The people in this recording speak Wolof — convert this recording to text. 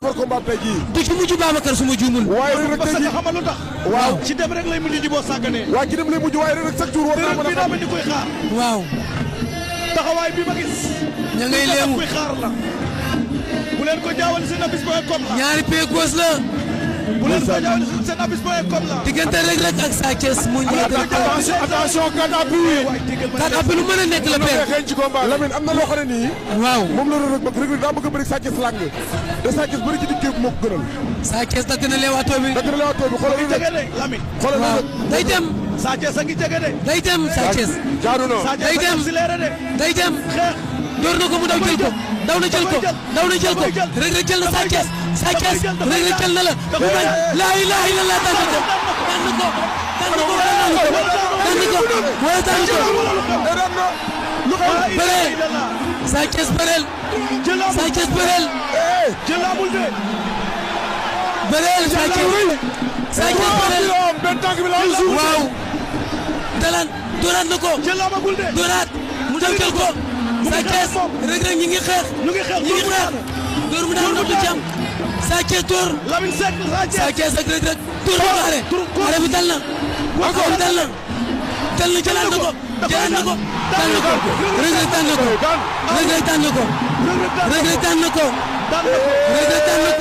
for combat tey jii du ci mujj Babacar su ma juumul. waaye rek tey jii xamal lu tax. waaw ci dem rek lay mujj ji boo sàgganee. waaye ci dem lay mujj waaye rek chaque jour war naa mën a xam ni koy xaar. waaw. taxawaay bi ma gis. ña ngay léemu koy xaar la. bu leen ko jaawale seen abis point com la. ñaari pied gauche la. bu leen ko jaawale seen abis point com la. diggante Reug Reug ak Sa Thiès mu ñëw attention kat appui kat appui lu mën a nekk la père. xeeñ ci combat Lamine am na loo xam ne nii waaw moom la Reug Reug daa bëgg a bëri Sa Thiès lang te Sa Thiès bëri ci diggee moo ko gënal Sa Thiès dagg na leewaatoo bi. dagg na leewaatoo bi xoolal Reug jege de Lamine. xoolal waaw day dem. Sa Thiès a ngi jege de. day dem Sa Thiès. jaadu na day dem day dem. door na ko mu daw jël ko daw na jël ko daw na jël ko Reug Reug jël na Sa Thiès Sa Thiès Reug Reug jël na la mu bañ laa ilaaha illallaah daan na ko wala daan ko bëree Sa Thiès bëreel Sa Thiès bëreel bëreel Sa Thiès bëreel waaw dalaan dooraat na ko dooraat mu daw jël ko Sa Thiès Reug Reug ñi ngi xeex door mu daan noppi jam Sa Thiès door Sa Thiès ak Reug Reug door na ko xare bi dal na xare bi dal na jëlaat na ko daan na ko Reug Reug daan na ko Reug Reug daan na ko Reug Reug daan na ko Reug Reug daan na ko